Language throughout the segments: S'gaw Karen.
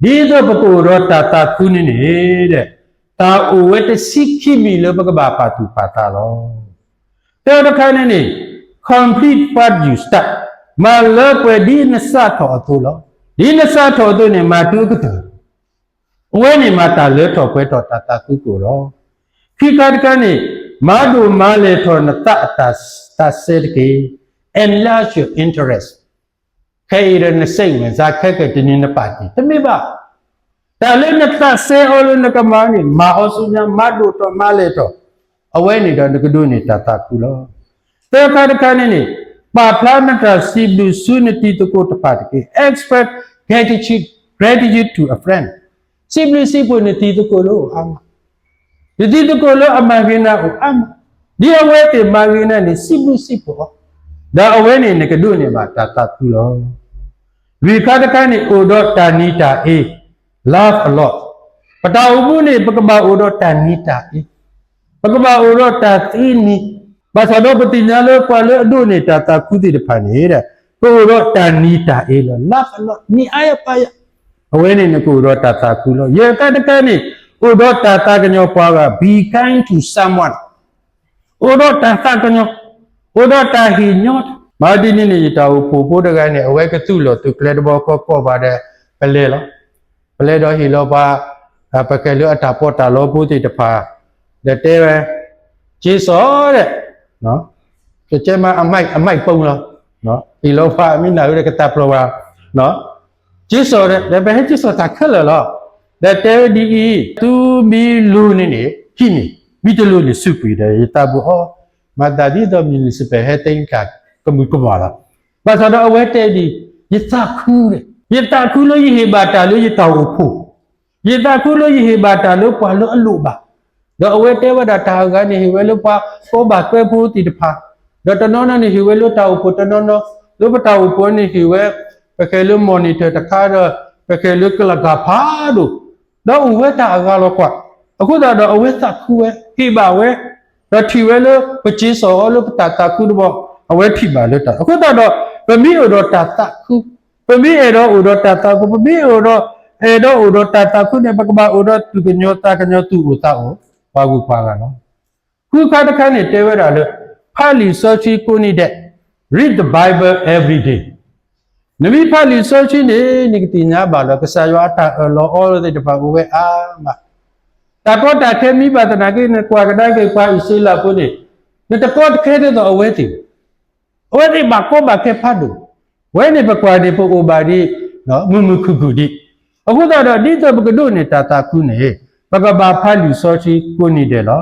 ဒ်သိးပကအိၣ်ဒီးတၢ်သးခုန့ၣ်န့ၣ် တၢ်အိၣ်ဝဲတဆံခံမံၤလၢပကဘၣ်ပာ်သူၣ်ပာ်သးလီၤ. တၢတခါန့ၣ်န့ၣ် complete what you start, မၤလၢပှဲၤဒ်နစးထီၣ်အသိးလီၤ. ဒ်နစးထီၣ်အသိးန့ၣ် မၤတုၤအကတၢၢ် အဝဲန့ၣ်မၤတၢ်လၢထီၣ်ပှဲၤထီၣ်တၢ်သးခုကအိၣ်လီၤ. ခံခါတခါန့ၣ် မၤဒိၣ်မၤလဲၢ်ထီၣ်နသးအတၢ်သးစဲတက့ၢ်. Enlarge your interest. ခဲအံၤဒီးနစဲးဝဲၢ်စါ ခဲကတနံၤနပာ်တ့ၢ် တမ့ၢ်ဘၣ်. တၢ်လၢနသးစဲအီၤလၢနကမၤန့ၣ် မၤအီၤဆူညါ မၤဒိၣ်ထီၣ်မၤလဲၢ်ထီၣ်, အဝဲန့ၣ်ဒီးနကဒိးန့ၢ်တၢ်သးခုလီၤ. သၢခါတခါန့ၣ်န့ၣ် ပာ်ဖျါနတၢ်စံးဘျုးဆူနတံၤသကိးတဖၣ်တက့ၢ်. Express gratitude, gratitude to a friend. စံးဘျုးစံးဖှိၣ်နတံၤသကိးလၢအအိၣ်အါမး, နတံၤသကိးလၢအမၤဂ့ၤနၤအိၣ်အါမး, ဒ်အဝဲသ့ၣ်မၤဂ့ၤနၤန့ၣ် စံးဘျုးစံးဖှိၣ်အီၤ, ဒီးအဝဲန့ၣ်နကဒိးန့ၢ်ဘၣ်တၢ်သးခုလီၤ. လွံၢ်ခါတခါန့ၣ် အိၣ်ဒီးတၢ်နံၤတၢ်အ့, laugh a lot. ပတၢ်အိၣ်မူန့ၣ် ပကဘၣ်အိၣ်ဒီးတၢ်နံၤတၢ်အ့, ပကဘၣ်အိၣ်ဒီးတၢ်သ့နံၤ, ဘၣ်ဆၣ်ဒီးပသ့ၣ်ညါလၢပှၤလၢအဒိးန့ၢ်တၢ်သးခုသ့ၣ်တဖၣ်န့ၣ် ကအိၣ်ဒီးတၢ်နံၤတၢ်အ့လီၤ. Laugh a lot, နံၤအါယၤပါယၤ, အဝဲန့ၣ်နကအိၣ်ဒီးတၢ်သးခုလီၤ. ယဲၢ်ခါတခါန့ၣ် အိၣ်ဒီးတၢ်သးကညီၤပှၤဂၤ be kind to someone. အိၣ်ဒီးတၢ်သးကညီၤ, အိၣ်ဒီးတၢ်ဟ့ၣ်ညီ, မၤဒ်န့ၣ်န့ၣ် ယတၢ်အိၣ်ဖှိၣ်ဖိတဂၤန့ၣ် အဝဲကသူၣ်လီၤသုးကျဲတဘျီဃီ ကိးဘၣ်ဒီး ပလဲၤလီၤ. ပလဲၤဒီးဟ့ၣ်လီၤပှၤ ပကဲလၢအတၢ်ပီးတၢ်လီဖိသ့ၣ်တဖၣ် ဒီးတဲဝဲ က့စီၤဒဲး ကကဲမး အမိုက်ပုံလီၤ. ဟ့ၣ်လီၤပှၤမ့ၢ်နၢ်ဟူဒီးကသးပျီၤဝဲ က့စီၤဒဲး ဒီးပဟဲက့စီၤတၢ်ခဲလၢာ်လီၤ. ဒီးတဲဝဲဒ်အံၤ သုမ့ၢ်လိၤန့ၣ်န့ၣ် ဟံးန့ၢ်, မ့ၢ်တလိၤန့ၣ်စူးကွံာ်ဒီး ယသးဘိအီၤ, မၤသးဒ်သိး municipal ဟဲသ့တၢ်ကမုာ်ကမၣ်လီၤ. ဘၣ်ဆၣ်ဒီးအဝဲတဲဒ်အံၤ ယသးခု, ယသးခုလၢယဟ့ၣ်ဘၣ်တၢ်လၢယတၢ်အိၣ်ဖှိၣ်, ယသးခုလၢယဟ့ၣ်ဘၣ်တၢ်လၢပှၤလၢအလိၣ်ဘၣ်, ဒီးအဝဲတဲဝဲဒၣ်တၢ်အဂၤန့ၣ် ဟ့ၣ်ဝဲလၢပှၤကိးဘၣ်ကွဲဖိသ့ၣ်တဖၣ်, ဒီးတနီၤနီၤန့ၣ် ဟ့ၣ်ဝဲလၢတၢ်အိၣ်ဖှိၣ်တနီၤနီၤ, လၢပတၢ်အိၣ်ဖှိၣ်န့ၣ်ဟ့ၣ်ဝဲ ပကဲလၢ monitor တခါဒီး ပကဲလၢကလၤကၤဖးဒိၣ်, ဒီးအိၣ်ဝဲတၢ်အဂၤလီၤကွၢ်. အဃိသတးဒီးအဝဲသးခုဝဲ ဟ့ၣ်ဘၣ်ဝဲ, ဒီးထံၣ်ဝဲလၢပက့စီၤအီၤလၢပတၢ်သးခုတဘျီ, အဝဲထံၣ်ဘၣ်လၢတၢ်, အဃိသတးဒီး ပမ့ၢ်အိၣ်ဒီးတၢ်သးခု, ပမ့ၢ်အဲၣ်ဒိးအိၣ်ဒီးတၢ်သးခု, ပမ့ၢ်အိၣ်ဒီး အဲၣ်ဒိးအိၣ်ဒီးတၢ်သးခုန့ၣ် ပကဘၣ်အိၣ်ဒီးသူၣ်ကညီၤသးကညီၤ သူၣ်အိၣ်သးအိၣ် ပှၤဂုၤပှၤဂၤလီၤ. ဃုခါတခါန့ၣ် တဲဝဲဒၣ်လၢ ဖးလံာ်စီဆှံကိးနံၤဒဲး, read the Bible every day. နမ့ၢ်ဖးလံာ်စီဆှံန့ၣ် နကသ့ၣ်ညါဘၣ်လၢ ကစၢ်ယွၤအတၢ်အၢၣ်လီၤအီလီၤသ့ၣ်တဖၣ်အိၣ်ဝဲအါမး. တၢ်ကီတၢ်ခဲမ့ၢ်ဘၣ်သနာ်က့ နကွၢ်ကဒါက့ၤပှၤအံၣ်စရ့လးဖိန့ၣ် နတကီတခဲဒ်သိးအဝဲသ့ၣ်, အဝဲသ့ၣ်ဘၣ်ကီဘၣ်ခဲဖးဒိၣ်, ဝဲန့ၣ်ပကွၢ်န့ၣ် ပအိၣ်ဘၣ်ဒ် မုာ်မုာ်ခုၣ်ခုၣ်ဒံး. အဃိသတးဒီး ဒ်သိးပကဒိးန့ၢ်တၢ်သးခုန့ၣ် ပကဘၣ်ဖးလံာ်စီဆှံကိးနံၤဒဲးလီၤ.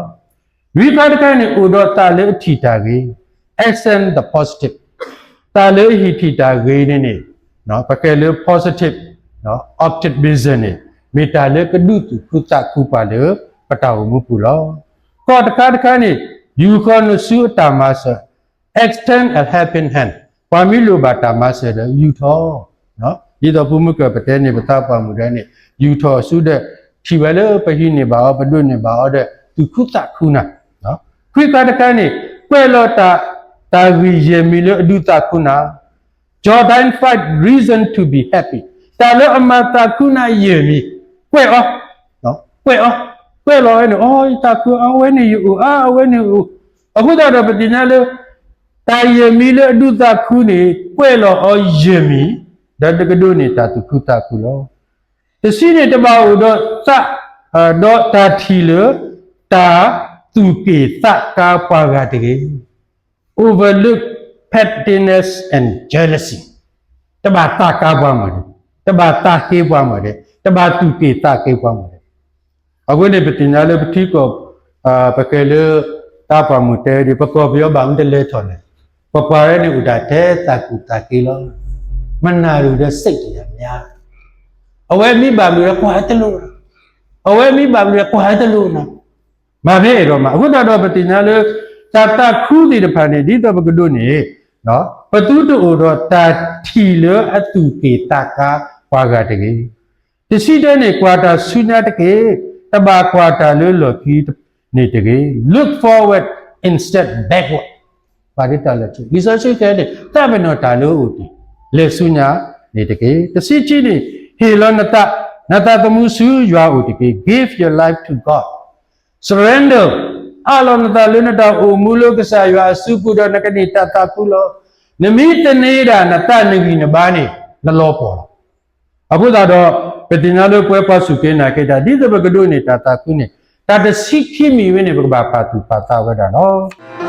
လွံၢ်ခါတခါန့ၣ် အိၣ်ဒီးသးလၢအထံၣ်တၢ်ဂ့ၤ, accent the positive, သးလၢအဟံၣ်ထံၣ်တၢ်ဂ့ၤန့ၣ်န့ၣ် ပကဲလၢ positive optimism န့ၣ် မ့ၢ်တၢ်လၢကဒုးသူၣ်ခုသးခုပှၤလၢ ပတၢ်အိၣ်မူပူၤလီၤ. ကီၢ်တခါတခါန့ၣ် ယူၤဃီၤနစုအတၢ်မၤစၢၤ, extend a helping hand, ပှၤမ့ၢ်လိၣ်ဘၣ်တၢ်မၤစၢၤဒီးယူၤထီၣ်, ဒ်သိးဖိမုၣ်ကၢၢ်ပတဲန့ၣ် ပသးပှၢ်မုၣ်ဒဲန့ၣ် ယူၤထီၣ်ဆူဒီး ထံၣ်ဝဲလၢပဟံးန့ၢ်ဘၣ်အီၤ ပဒိးန့ၢ်ဘၣ်အီၤဒီး သူၣ်ခုသးခုနၤ. ခွံခါတခါန့ၣ် ကွဲးလီၤတၢ် တၢ်ဂံၢ်ယဲၢ်မံၤလၢအဒုးသးခုနၤ Jordan five reason to be happy, တၢ်လၢအမၤသးခုနၤယဲၢ်မံၤ, ကွဲးအီၤ, ကွဲးအီၤ, ကွဲးလီၤဝဲန့ၣ် အိ ယသးခု အဝဲန့ၣ်ယအိၣ် အဝဲန့ၣ်အိၣ်. အဃိသတးဒီးပသ့ၣ်ညါလၢ တၢ်ယဲၢ်မံၤလၢအဒုးသးခုန့ၣ် ကွဲးလီၤအီၤယဲၢ်မံၤ, ဒီးနကဒိးန့ၢ်တၢ်သူၣ်ခုသးခုလီၤ. တဆံန့ၣ် တဘၣ်အိၣ်ဒီးသး ဒီးတၢ်ထံၣ်လၢ တၢ်သူၣ်က့ၣ်သးကါပှၤဂၤတဂ့ၤ. Overlook pettiness and jealousy, တဘၣ်သးကါပှၤမၤဒဲး, တဘၣ်သးဃ့ပှၤမၤဒဲး, တဘၣ်သူၣ်က့ၣ်သးကါပှၤမၤဒဲး. အဃိန့ၣ် ပသ့ၣ်ညါလၢပထံကီၢ် ပကဲလၢ သးပှၢ်မုၣ်တဲဒ် ပကီၢ်ပယီၤဘၣ်မနုၤတလဲၤထီၣ်လဲၣ်, ပပှၤဝဲန့ၣ်အိၣ်တၢ်ထဲသးကူၣ်သးက့လီၤ. မနၤရူၤဒီး စိတ်တရားများ, အဝဲမ့ၢ်ဘၣ်မနုၤဒီးကွၢ်ဝဲတလိၤ, အဝဲမ့ၢ်ဘၣ်မနုၤဒီးကွၢ်ဝဲတလိၤနၤ, မၤဖဲအဲၣ်ဒိးမး. အဃိသတးဒီးပသ့ၣ်ညါလၢ တၢ်သးခုသ့ၣ်တဖၣ်န့ၣ် ဒ်သိးပကဒိးန့ၣ် ပသုတအိၣ်ဒီးတၢ်ထံၣ်လၢအသူၣ်က့ၣ်သးကါပှၤဂၤတဂ့ၤ. တဆံတၢန့ၣ် ကွၢ်တၢ်ဆူညါတက့ၢ်, တဘၣ်ကွၢ်တၢ်လၢလီၢ်ခံန့ၣ်တဂ့ၤ. Look forward instead backward, ပာ်ဒ်တၢ်လၢာ်ထူ, လံာ်စီဆှံတဲန့ၣ် သးပ့ၤနီၣ်တၢ်လၢအအိၣ်တ့ၢ်, လဲၤဆူညါန့ၣ်တက့ၢ်. တဆံခံန့ၣ် ဟ့ၣ်လီၤနသး နသးသမူဆူယွၤအအိၣ်တက့ၢ်. Give your life to God. Surrender. အးလီၤနသးလၢနတၢ်အိၣ်မူလၢကစၢ်ယွၤအစုပူၤဒီးနကန့ၢ်တၢ်သးခုလီၤ. နမ့ၢ်သန့ၤဒၣ်နသးနဂံၢ်နဘါန့ၣ် နလီၤပှီၢ်လီၤ. အဃိသတးဒီး ပသ့ၣ်ညါလၢပဝဲပှၤစူၢ်က့ၤနာ်က့ၤတၢ် ဒ်သိးပကဒိးန့ၢ်တၢ်သးခုန့ၣ် တၢ်တဆံခံမံၤဝဲန့ၣ် ပကဘၣ်ပာ်သူၣ်ပာ်သးဝဲဒၣ်လီၤ.